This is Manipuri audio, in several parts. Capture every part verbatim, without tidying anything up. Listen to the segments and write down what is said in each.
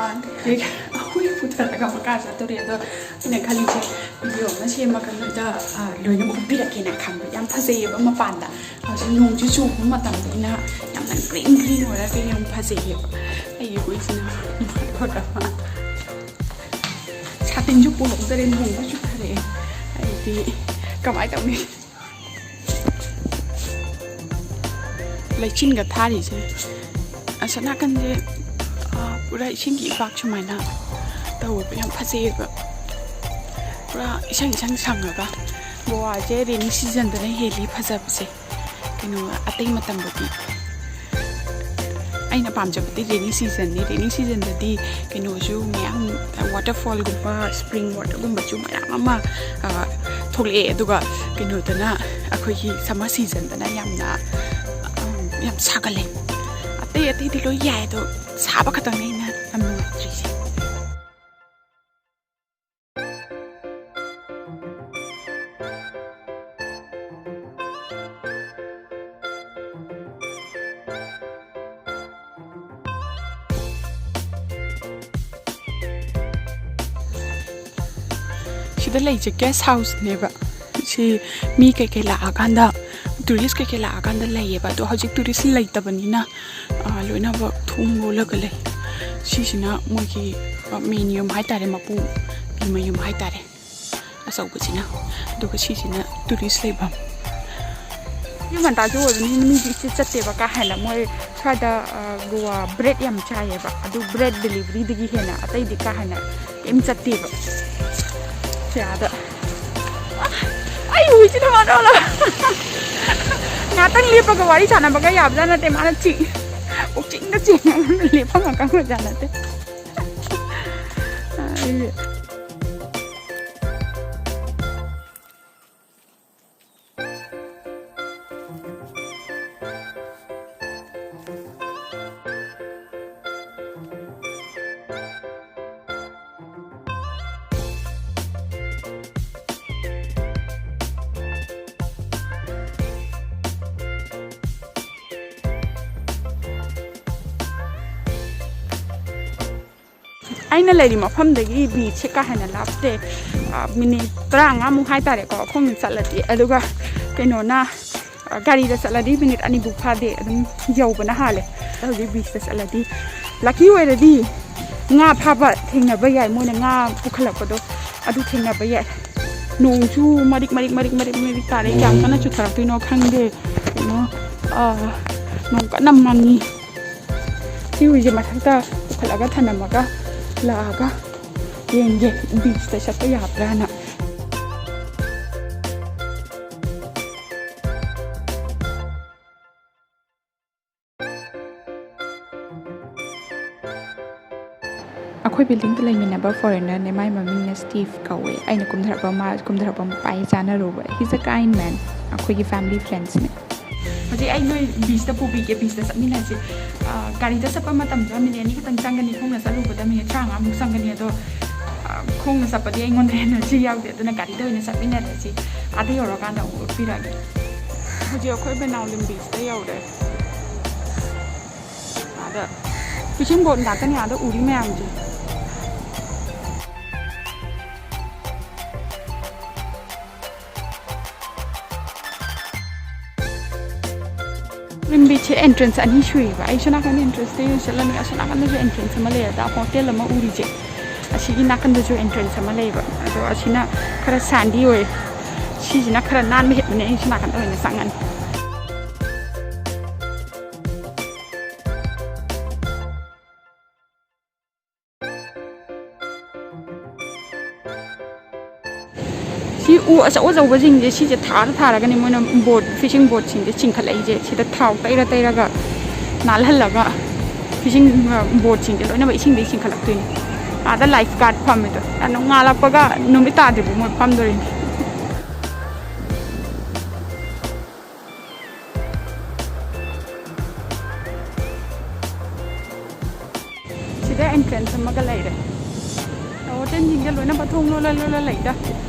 ꯑꯩꯈꯣꯏ ꯄꯨꯊꯔꯒ ꯃꯈꯥ ꯆꯠꯇꯣꯔꯦ꯫ ꯑꯗꯣ ꯑꯩꯅ ꯈꯜꯂꯤꯁꯦ, ꯚꯤꯗꯤꯑꯣ ꯑꯃ ꯁꯦꯝꯃꯒ ꯅꯣꯏꯗ, ꯑ, ꯂꯣꯏꯅꯃꯛ ꯎꯠꯄꯤꯔꯛꯀꯦꯅ ꯈꯟꯕ꯫ ꯌꯥꯝ ꯐꯖꯩꯌꯦꯕ ꯃꯄꯥꯟꯗ꯫ ꯍꯧꯖꯤꯛ ꯅꯣꯡꯁꯨ ꯆꯨꯕ ꯃꯇꯝꯅꯤꯅ ꯌꯥꯝꯅ green green ꯑꯣꯏꯔꯒ ꯌꯥꯝ ꯐꯖꯩꯌꯦꯕ꯫ ꯑꯩꯒꯤ ꯍꯨꯏꯁꯤꯅ ꯁꯥꯇꯤꯟꯁꯨ ꯄꯨꯍꯧꯗꯔꯦ, ꯅꯣꯡꯁꯨ ꯆꯨꯊꯔꯛꯑꯦ꯫ ꯑꯩꯗꯤ ꯀꯃꯥꯏꯅ ꯇꯧꯅꯤ? ꯂꯩꯆꯤꯟꯒ ꯊꯥꯔꯤꯁꯦ꯫ ꯑꯁꯣꯝ ꯅꯥꯀꯟꯁꯦ, ꯑ, ꯄꯨꯔꯥ ꯏꯁꯤꯡꯒꯤ ꯏꯄꯥꯛ ꯁꯨꯃꯥꯏꯅ ꯇꯧꯋꯦꯕ, ꯌꯥꯝ ꯐꯖꯩꯌꯦꯕ꯫ ꯄꯨꯔꯥ ꯏꯁꯪ ꯏꯁꯪ ꯁꯪꯉꯒ꯫ ꯒꯣꯋꯥꯁꯦ rainy seasonꯗꯅ ꯍꯦꯜꯂꯤ ꯐꯖꯕꯁꯦ, ꯀꯩꯅꯣ, ꯑꯇꯩ ꯃꯇꯝꯗꯗꯤ꯫ ꯑꯩꯅ ꯄꯥꯝꯖꯕꯗꯤ rainy seasonꯅꯤ꯫ Rainy seasonꯗꯗꯤ ꯀꯩꯅꯣꯁꯨ ꯃꯌꯥꯝ, waterfallꯒꯨꯝꯕ, spring waterꯒꯨꯝꯕꯁꯨ ꯃꯌꯥꯝ ꯑꯃ, ꯑ, ꯊꯣꯛꯂꯛꯑꯦ꯫ ꯑꯗꯨꯒ ꯀꯩꯅꯣꯗꯅ, ꯑꯩꯈꯣꯏꯒꯤ summer seasonꯗꯅ ꯌꯥꯝꯅ, ꯑ, ꯌꯥꯝ ꯁꯥꯒꯠꯂꯦ꯫ ꯑꯇꯩ ꯑꯇꯩꯗꯤ ꯂꯣꯏ ꯌꯥꯏ, ꯑꯗꯣ ꯁꯥꯕ ꯈꯛꯇꯪꯅꯦ ꯑꯩꯅ ꯌꯥꯝ ꯅꯨꯡꯉꯥꯏꯇ꯭ꯔꯤꯁꯦ꯫ ꯁꯤꯗ ꯂꯩꯁꯦ guest houseꯅꯦꯕ꯫ ꯁꯤ ꯃꯤ ꯀꯩꯀꯩ ꯂꯥꯛꯑꯀꯥꯟꯗ, tourist ꯀꯩꯀꯩ ꯂꯥꯛꯑꯀꯥꯟꯗ ꯂꯩꯌꯦꯕ꯫ ꯑꯗꯣ ꯍꯧꯖꯤꯛ tourist ꯂꯩꯇꯕꯅꯤꯅ, ꯑ, ꯂꯣꯏꯅꯃꯛ ꯊꯣꯡ ꯂꯣꯜꯂꯒ ꯂꯩ꯫ ꯁꯤꯁꯤꯅ ꯃꯣꯏꯒꯤ, ꯑ, main ꯌꯨꯝ ꯍꯥꯏꯇꯥꯔꯦ, ꯃꯄꯨꯒꯤ ꯃꯌꯨꯝ ꯍꯥꯏꯇꯥꯔꯦ, ꯑꯆꯧꯕꯁꯤꯅ꯫ ꯑꯗꯨꯒ ꯁꯤꯁꯤꯅ tourist ꯂꯩꯐꯝ꯫ ꯑꯌꯨꯛ ꯉꯟꯇꯥꯁꯨ ꯑꯣꯏꯕꯅꯤꯅ ꯃꯤꯗꯤ ꯏꯆꯤꯠ ꯆꯠꯇꯦꯕ ꯀꯥ ꯍꯦꯟꯅ꯫ ꯃꯣꯏ ꯁ꯭ꯋꯥꯏꯗ, ꯑ, ꯒꯣꯋꯥ bread ꯌꯥꯝ ꯆꯥꯏꯌꯦꯕ, ꯑꯗꯨ bread deliveryꯗꯒꯤ ꯍꯦꯟꯅ ꯑꯇꯩꯗꯤ ꯀꯥ ꯍꯦꯟꯅ ꯀꯩꯝ ꯆꯠꯇꯦꯕ꯫ ꯁꯤ ꯑꯥꯗ꯫ ꯑꯩ ꯍꯨꯏꯁꯤꯅ ꯃꯔꯣꯜ ꯑꯃ꯫ ꯉꯥꯛꯇꯪ ꯂꯦꯞꯄꯒ ꯋꯥꯔꯤ ꯁꯥꯟꯅꯕꯒ ꯌꯥꯕꯖꯥꯠ ꯅꯠꯇꯦ꯫ ꯃꯥꯅ ꯆꯤꯛ-, ꯄꯨꯛꯆꯤꯡꯗ ꯆꯤꯡꯉꯒ ꯂꯦꯞꯐꯝꯒ ꯈꯪꯕꯖꯥꯠ ꯅꯠꯇꯦ꯫ ꯑꯩ ꯑꯩꯅ ꯂꯩꯔꯤ ꯃꯐꯝꯗꯒꯤ ꯕꯤꯆꯁꯦ ꯀꯥ ꯍꯦꯟꯅ ꯂꯥꯞꯇꯦ꯫ ꯑ, ꯃꯤꯅꯤꯠ ꯇꯔꯥꯃꯉꯥꯃꯨꯛ ꯍꯥꯏꯇꯥꯔꯦꯀꯣ, ꯈꯣꯡꯅ ꯆꯠꯂꯗꯤ꯫ ꯑꯗꯨꯒ ꯀꯩꯅꯣꯅ, ꯑ, ꯒꯥꯔꯤꯗ ꯆꯠꯂꯗꯤ ꯃꯤꯅꯤꯠ ꯑꯅꯤꯕꯨ ꯐꯥꯗꯦ, ꯑꯗꯨꯝ ꯌꯧꯕꯅ ꯍꯥꯜꯂꯦ꯫ ꯍꯧꯖꯤꯛ ꯕꯤꯆꯇ ꯆꯠꯂꯗꯤ, ꯂꯛꯀꯤ ꯑꯣꯏꯔꯗꯤ ꯉꯥ ꯐꯥꯕ ꯊꯦꯡꯅꯕ ꯌꯥꯏ, ꯃꯣꯏꯅ ꯉꯥ ꯄꯨꯈꯠꯂꯛꯄꯗꯣ ꯑꯗꯨ ꯊꯦꯡꯅꯕ ꯌꯥꯏ꯫ ꯅꯣꯡꯁꯨ ꯃꯔꯤꯛ ꯃꯔꯤꯛ ꯃꯔꯤꯛ ꯃꯔꯤꯛ ꯃꯔꯤꯛ ꯇꯥꯔꯛꯑꯦ, ꯀꯌꯥꯝ ꯀꯟꯅ ꯆꯨꯊꯔꯛꯇꯣꯏꯅꯣ ꯈꯪꯗꯦ꯫ ꯀꯩꯅꯣ, ꯑ, ꯅꯣꯡ ꯀꯟꯅ ꯃꯪꯉꯤ꯫ ꯁꯤ ꯍꯨꯏꯁꯦ ꯃꯊꯛꯇ ꯄꯨꯈꯠꯂꯒ ꯊꯅꯝꯃꯒ ꯂꯥꯛꯑꯒ ꯌꯦꯡꯒꯦ, ꯕꯤꯆꯇ ꯆꯠꯄ ꯌꯥꯕ꯭ꯔꯥꯅ꯫ ꯑꯩꯈꯣꯏ ꯕꯤꯜꯗꯤꯡꯗ ꯂꯩꯃꯤꯟꯅꯕ ꯐꯣꯔꯦꯟꯅꯔꯅꯦ, ꯃꯥꯏ ꯃꯃꯤꯡꯅ ꯁ꯭ꯇꯤꯐ ꯀꯧꯋꯦ꯫ ꯑꯩꯅ ꯀꯨꯝꯊꯔꯛꯄ, ꯃꯥ ꯀꯨꯝꯊꯔꯛꯄ ꯃꯄꯥ ꯑꯩ ꯆꯥꯟꯅꯔꯨꯕ꯫ He's a kind man. ꯑꯩꯈꯣꯏꯒꯤ ꯐꯦꯃꯤꯂꯤ ꯐ꯭ꯔꯦꯟꯁꯅꯦ꯫ ꯍꯧꯖꯤꯛ ꯑꯩ ꯅꯣꯏ ꯕꯤꯆꯇ ꯄꯨꯕꯤꯒꯦ, ꯕꯤꯆꯇ ꯆꯠꯃꯤꯟꯅꯁꯤ꯫ ꯑ, ꯒꯥꯔꯤꯗ ꯆꯠꯄ ꯃꯇꯝꯗ ꯃꯤꯅꯤꯠ ꯑꯅꯤ ꯈꯛꯇꯪ ꯆꯪꯒꯅꯤ, ꯈꯣꯡꯅ ꯆꯠꯂꯨꯕꯗ ꯃꯤꯅꯤꯠ ꯇꯔꯥꯃꯉꯥꯃꯨꯛ ꯆꯪꯒꯅꯤ꯫ ꯑꯗꯣ, ꯑ, ꯈꯣꯡꯅ ꯆꯠꯄꯗꯤ ꯑꯩꯉꯣꯟꯗ energy ꯌꯥꯎꯗꯦ, ꯑꯗꯨꯅ ꯒꯥꯔꯤꯗ ꯑꯣꯏꯅ ꯆꯠꯃꯤꯟꯅꯔꯁꯤ꯫ ꯑꯥꯗ ꯌꯧꯔꯀꯥꯟꯗ ꯑꯃꯨꯛ ꯎꯠꯄꯤꯔꯛꯑꯒꯦ꯫ ꯍꯧꯖꯤꯛ ꯑꯩꯈꯣꯏ ꯕꯦꯅꯥꯎꯂꯤꯝ ꯕꯤꯆꯇ ꯌꯧꯔꯦ꯫ ꯑꯥꯗ ꯐꯤꯁꯤꯡ ꯕꯣꯠ ꯉꯥꯛꯇꯅꯤ ꯑꯥꯗ ꯎꯔꯤ ꯃꯌꯥꯝꯁꯦ꯫ ꯔꯤꯝ ꯕꯤꯆꯁꯦ entrance ꯑꯅꯤ ꯁꯨꯏꯕ꯫ ꯑꯩ ꯁꯣꯝ ꯅꯥꯀꯟꯗ entrance ꯇꯩ ꯆꯠꯂꯅꯤ, ꯑꯁꯣꯝ ꯅꯥꯀꯟꯗꯁꯨ entrance ꯑꯃ ꯂꯩꯔꯦ꯫ ꯑꯗ ꯍꯣꯇꯦꯜ ꯑꯃ ꯎꯔꯤꯁꯦ, ꯑꯁꯤꯒꯤ ꯅꯥꯀꯟꯗꯁꯨ entrance ꯑꯃ ꯂꯩꯕ꯫ ꯑꯗꯣ ꯑꯁꯤꯅ ꯈꯔ ꯁꯥꯟꯗꯤ ꯑꯣꯏ, ꯁꯤꯁꯤꯅ ꯈꯔ ꯅꯥꯟꯕ ꯍꯦꯟꯕꯅꯦ꯫ ꯑꯩ ꯁꯣꯝ ꯅꯥꯀꯟꯗ ꯑꯣꯏꯅ ꯆꯪꯉꯅꯤ꯫ ꯁꯤ ꯎ ꯑꯆꯧ ꯑꯆꯧꯕꯁꯤꯡꯁꯦ, ꯁꯤꯁꯦ ꯊꯥꯔ ꯊꯥꯔꯒꯅꯦ ꯃꯣꯏꯅ ꯕꯣꯠ, ꯐꯤꯁꯤꯡ ꯕꯣꯠꯁꯤꯡꯁꯦ ꯆꯤꯡꯈꯠꯂꯛꯏꯁꯦ꯫ ꯁꯤꯗ ꯊꯥꯎ ꯇꯩꯔ ꯇꯩꯔꯒ ꯅꯥꯜꯍꯜꯂꯒ ꯐꯤꯁꯤꯡ, ꯑ, ꯕꯣꯠꯁꯤꯡꯁꯦ ꯂꯣꯏꯅꯃꯛ ꯏꯁꯤꯡꯗꯒꯤ ꯆꯤꯡꯈꯠꯂꯛꯇꯣꯏꯅꯤ꯫ ꯑꯥꯗ life guard ꯐꯝꯃꯤꯗꯣ, ꯅꯣꯡꯉꯥꯜꯂꯛꯄꯒ ꯅꯨꯃꯤꯠ ꯇꯥꯗ꯭ꯔꯤꯕꯨ ꯃꯣꯏ ꯐꯝꯗꯣꯔꯤꯅꯤ꯫ ꯁꯤꯗ entrance ꯑꯃꯒ ꯂꯩꯔꯦ꯫ ꯍꯣꯇꯦꯜꯁꯤꯡꯁꯦ ꯂꯣꯏꯅꯃꯛ ꯊꯣꯡ ꯂꯣꯜꯂ ꯂꯣꯜꯂ ꯂꯩꯗ꯫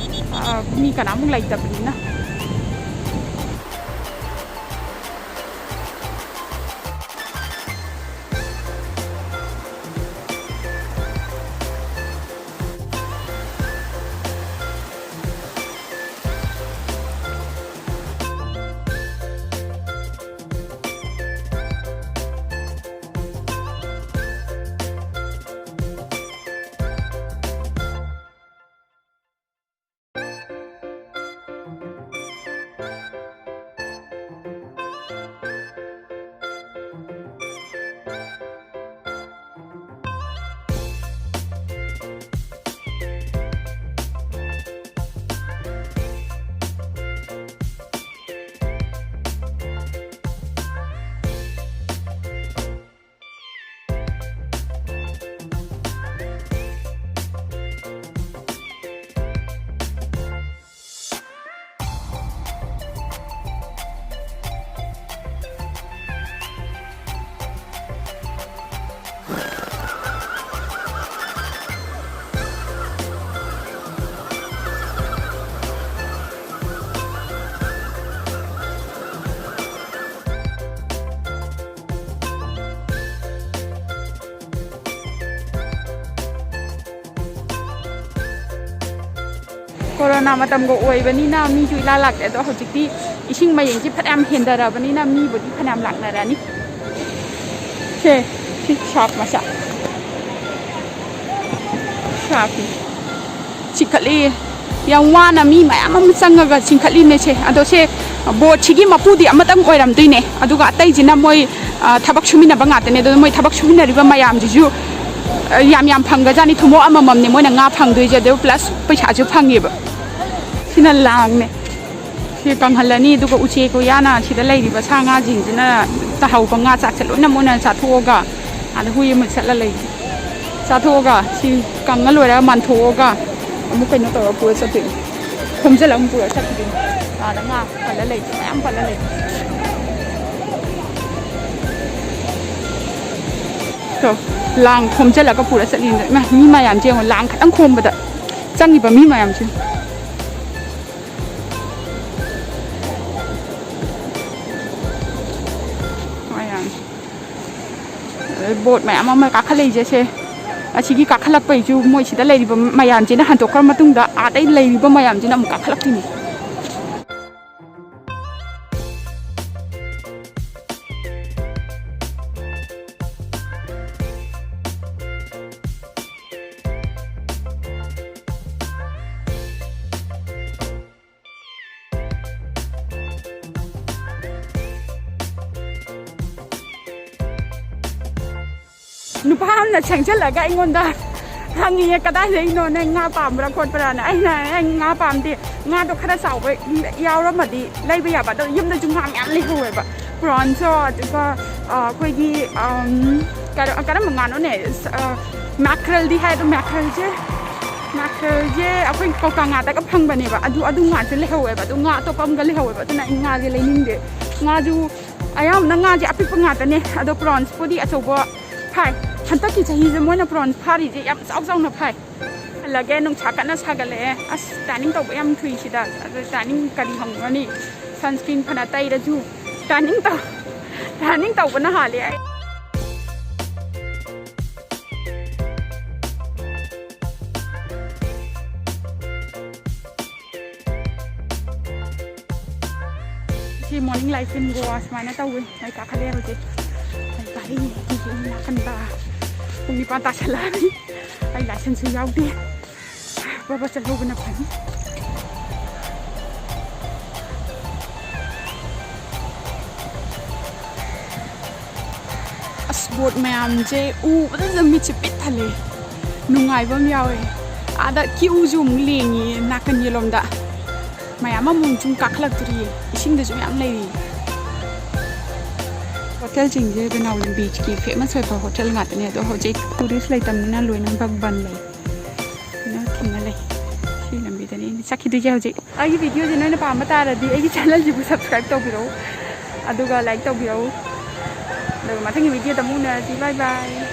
ꯑꯥ, ꯃꯤ ꯀꯅꯥꯃꯨꯛ ꯂꯩꯇꯕꯅꯤꯅ꯫ ꯀꯣꯔꯣꯅꯥ ꯃꯇꯝꯒ ꯑꯣꯏꯕꯅꯤꯅ ꯃꯤꯁꯨ ꯏꯂꯥ ꯂꯥꯛꯇꯦ꯫ ꯑꯗꯣ ꯍꯧꯖꯤꯛꯇꯤ ꯏꯁꯤꯡ ꯃꯌꯦꯡꯁꯤ ꯐꯅꯌꯥꯝ ꯍꯦꯟꯊꯔꯕꯅꯤꯅ ꯃꯤꯕꯨꯗꯤ ꯐꯅꯌꯥꯝ ꯂꯥꯛꯅꯔꯅꯤ꯫ ꯁꯦ, ꯁꯤ ꯁꯥꯞ ꯃꯆꯥ ꯁꯥꯞꯅꯤ꯫ ꯆꯤꯡꯈꯠꯂꯤ꯫ ꯌꯥꯝ ꯋꯥꯅ ꯃꯤ ꯃꯌꯥꯝ ꯑꯃ ꯆꯪꯉꯒ ꯆꯤꯡꯈꯠꯂꯤꯅꯦ ꯁꯦ꯫ ꯑꯗꯣ ꯁꯦ ꯕꯣꯠꯁꯤꯒꯤ ꯃꯄꯨꯗꯤ ꯑꯃꯇꯪ ꯑꯣꯏꯔꯝꯗꯣꯏꯅꯦ, ꯑꯗꯨꯒ ꯑꯇꯩꯁꯤꯅ ꯃꯣꯏ, ꯑ, ꯊꯕꯛ ꯁꯨꯃꯤꯟꯅꯕ ꯉꯥꯛꯇꯅꯦ꯫ ꯑꯗꯨ ꯃꯣꯏ ꯊꯕꯛ ꯁꯨꯃꯤꯟꯅꯔꯤꯕ ꯃꯌꯥꯝꯁꯤꯁꯨ, ꯑ, ꯌꯥꯝ ꯌꯥꯝ ꯐꯪꯒꯖꯥꯠꯅꯤ꯫ ꯊꯨꯝꯃꯣꯛ ꯑꯃꯃꯝꯅꯦ ꯃꯣꯏꯅ ꯉꯥ ꯐꯪꯗꯣꯏꯁꯦ, ꯑꯗꯨ ꯄ꯭ꯂꯁ ꯄꯩꯁꯥꯁꯨ ꯐꯪꯉꯦꯕ꯫ ꯁꯤꯅ ꯂꯥꯡꯅꯦ꯫ ꯁꯤ ꯀꯪꯍꯜꯂꯅꯤ, ꯑꯗꯨꯒ ꯎꯆꯦꯛ ꯎꯌꯥꯅ ꯁꯤꯗ ꯂꯩꯔꯤꯕ ꯁꯥ ꯉꯥꯁꯤꯡꯁꯤꯅ ꯇꯥꯍꯧꯕ ꯉꯥ ꯆꯥꯛꯁꯦ ꯂꯣꯏꯅ ꯃꯣꯏꯅ ꯆꯥꯊꯣꯛꯑꯒ ꯑꯥꯗ ꯍꯨꯏ ꯑꯃ ꯆꯠꯂ ꯂꯩ꯫ ꯆꯥꯊꯣꯛꯑꯒ ꯁꯤ ꯀꯪꯉ ꯂꯣꯏꯔꯒ ꯃꯟꯊꯣꯛꯑꯒ ꯑꯃꯨꯛ ꯀꯩꯅꯣ ꯇꯧꯔꯒ ꯄꯨꯔ ꯆꯠꯇꯣꯏꯅꯤ꯫ ꯈꯣꯝꯖꯤꯜꯂꯒ ꯑꯃꯨꯛ ꯄꯨꯔ ꯆꯠꯈꯤꯗꯣꯏꯅꯤ꯫ ꯑꯥꯗ ꯉꯥ ꯄꯜꯂ ꯂꯩ, ꯃꯌꯥꯝ ꯄꯜꯂ ꯂꯩ꯫ ꯇꯣ, ꯂꯥꯡ ꯈꯣꯝꯖꯤꯜꯂꯒ ꯄꯨꯔ ꯆꯠꯂꯤꯅꯤ꯫ ꯏꯃꯥ, ꯃꯤ ꯃꯌꯥꯝꯁꯦ ꯌꯦꯡꯉꯣ, ꯂꯥꯡ ꯈꯛꯇꯪ ꯈꯣꯝꯕꯗ ꯆꯪꯉꯤꯕ ꯃꯤ ꯃꯌꯥꯝꯁꯦ꯫ ꯃꯌꯥꯝ꯫ ꯑꯗꯩ ꯕꯣꯠ ꯃꯌꯥꯝ ꯑꯃ ꯀꯥꯈꯠꯂꯛꯏꯁꯦ ꯁꯦ꯫ ꯑꯁꯤꯒꯤ ꯀꯥꯈꯠꯂꯛꯄꯩꯁꯨ ꯃꯣꯏ ꯁꯤꯗ ꯂꯩꯔꯤꯕ ꯃꯌꯥꯝꯁꯤꯅ ꯍꯟꯗꯣꯛꯈ꯭ꯔ ꯃꯇꯨꯡꯗ ꯑꯥꯗꯩ ꯂꯩꯔꯤꯕ ꯃꯌꯥꯝꯁꯤꯅ ꯑꯃꯨꯛ ꯀꯥꯈꯠꯂꯛꯇꯣꯏꯅꯤ꯫ ꯅꯨꯄꯥ ꯑꯃꯅ ꯆꯪꯁꯤꯜꯂꯒ ꯑꯩꯉꯣꯟꯗ ꯍꯪꯉꯤꯌꯦ, "ꯀꯗꯥꯏꯗꯩꯅꯣ, ꯅꯪ ꯉꯥ ꯄꯥꯝꯕ꯭ꯔꯥ ꯈꯣꯠꯄ꯭ꯔꯥꯅ?" ꯑꯩꯅ, "ꯑꯩ ꯉꯥ ꯄꯥꯝꯗꯦ, ꯉꯥꯗꯣ ꯈꯔ ꯆꯥꯎꯕ ꯌꯥꯎꯔꯝꯃꯗꯤ ꯂꯩꯕ ꯌꯥꯕ꯫ ꯑꯗꯣ ꯌꯨꯝꯗꯁꯨ ꯉꯥ ꯃꯌꯥꯝ ꯂꯩꯍꯧꯋꯦꯕ, ꯄ꯭ꯔꯣꯟꯁꯨ, ꯑꯗꯨꯒ, ꯑ, ꯑꯩꯈꯣꯏꯒꯤ, ꯑꯝ, ꯀꯔ-, ꯀꯔꯝꯕ ꯉꯥꯅꯣꯅꯦ? ꯑ, ꯃꯦꯀ꯭ꯔꯦꯜꯗꯤ ꯍꯥꯏ, ꯑꯗꯣ ꯃꯦꯀ꯭ꯔꯦꯜꯁꯦ, ꯃꯦꯀ꯭ꯔꯦꯜꯁꯦ ꯑꯩꯈꯣꯏ ꯀꯧꯇꯥ ꯉꯥꯗꯒ ꯐꯪꯕꯅꯦꯕ, ꯑꯗꯨ, ꯑꯗꯨ ꯉꯥꯁꯦ ꯂꯩꯍꯧꯋꯦꯕ, ꯑꯗꯣ ꯉꯥ ꯑꯇꯣꯞꯄ ꯑꯃꯒ ꯂꯩꯍꯧꯋꯦꯕ, ꯑꯗꯨꯅ ꯑꯩ ꯉꯥꯁꯦ ꯂꯩꯅꯤꯡꯗꯦ꯫ ꯉꯥꯁꯨ ꯑꯌꯥꯝꯕꯅ ꯉꯥꯁꯦ ꯑꯄꯤꯛꯄ ꯉꯥꯛꯇꯅꯦ, ꯑꯗꯣ ꯄ꯭ꯔꯣꯟꯁꯄꯨꯗꯤ ꯑꯆꯧꯕ ꯐꯥꯏ꯫ ꯍꯟꯗꯛꯀꯤ ꯆꯍꯤꯁꯦ ꯃꯣꯏꯅ ꯄ꯭ꯔꯣꯟꯁ ꯐꯥꯔꯤꯁꯦ ꯌꯥꯝ ꯆꯥꯎ ꯆꯥꯎꯅ ꯐꯥꯏ꯫ ꯍꯜꯂꯒꯦ, ꯅꯨꯡꯁꯥ ꯀꯟꯅ ꯁꯥꯒꯠꯂꯛꯑꯦ꯫ ꯑꯁ, ꯇꯥꯏꯅꯤꯡ ꯇꯧꯕ ꯌꯥꯝ ꯊꯨꯏ ꯁꯤꯗ꯫ ꯑꯗꯨ ꯇꯥꯏꯅꯤꯡ ꯀꯔꯤ ꯍꯪꯉꯨꯔꯅꯤ? ꯁꯟꯁꯀ꯭ꯔꯤꯟ ꯐꯅ ꯇꯩꯔꯁꯨ ꯇꯥꯏꯅꯤꯡ ꯇꯧ-, ꯇꯥꯏꯅꯤꯡ ꯇꯧꯕꯅ ꯍꯥꯜꯂꯦ ꯑꯩ꯫ ꯁꯤ morning life in Goa ꯁꯨꯃꯥꯏꯅ ꯇꯧꯋꯦ꯫ ꯑꯩ ꯀꯥꯈꯠꯂꯦ ꯍꯧꯖꯤꯛ꯫ ꯑꯩ ꯒꯥꯔꯤ ꯅꯥꯀꯟꯗ ꯄꯨꯡ ꯅꯤꯄꯥꯟ ꯇꯥꯁꯜꯂꯛꯑꯅꯤ꯫ ꯑꯩ license ꯁꯨ ꯌꯥꯎꯗꯦ꯫ ꯕꯕꯥ ꯆꯠꯍꯧꯕꯅ ꯐꯅꯤ꯫ ꯑꯁ, boat ꯃꯌꯥꯝꯁꯦ ꯎꯕꯗ ꯃꯤꯠꯁꯦ ꯄꯤꯛ ꯊꯜꯂꯦ꯫ ꯅꯨꯡꯉꯥꯏꯕ ꯑꯃ ꯌꯥꯎꯋꯦ꯫ ꯑꯥꯗ queue ꯁꯨ ꯑꯃꯨꯛ ꯂꯦꯡꯉꯤ ꯅꯥꯀꯟ ꯌꯦꯠꯂꯣꯝꯗ꯫ ꯃꯌꯥꯝ ꯑꯃꯃꯨꯛ ꯁꯨꯝ ꯀꯥꯈꯠꯂꯛꯇꯣꯔꯤꯌꯦ꯫ ꯏꯁꯤꯡꯗꯁꯨ ꯃꯌꯥꯝ ꯂꯩꯔꯤ꯫ Hotel ꯁꯤꯡꯁꯦ ꯕꯦꯅꯥꯎ ꯂꯝꯕꯤꯒꯤ famous ꯑꯣꯏꯕ hotel ꯉꯥꯛꯇꯅꯦ꯫ ꯑꯗꯣ ꯍꯧꯖꯤꯛ tourist ꯂꯩꯇꯕꯅꯤꯅ ꯂꯣꯏꯅꯃꯛ ꯕꯟ ꯂꯩ꯫ ꯂꯣꯏꯅꯃꯛ ꯊꯤꯡꯅ ꯂꯩ꯫ ꯁꯤ ꯂꯝꯕꯤꯗꯅꯦ ꯑꯩꯅ ꯆꯠꯈꯤꯗꯣꯏꯁꯦ ꯍꯧꯖꯤꯛ꯫ ꯑꯩꯒꯤ video ꯁꯦ ꯅꯣꯏꯅ ꯄꯥꯝꯕ ꯇꯥꯔꯗꯤ ꯑꯩꯒꯤ channel ꯁꯤꯕꯨ subscribe ꯇꯧꯕꯤꯔꯛꯎ, ꯑꯗꯨꯒ like ꯇꯧꯕꯤꯔꯛꯎ꯫ ꯑꯗꯨꯒ ꯃꯊꯪꯒꯤ video ꯗ ꯑꯃꯨꯛ ꯎꯅꯔꯁꯤ꯫ Bye bye꯫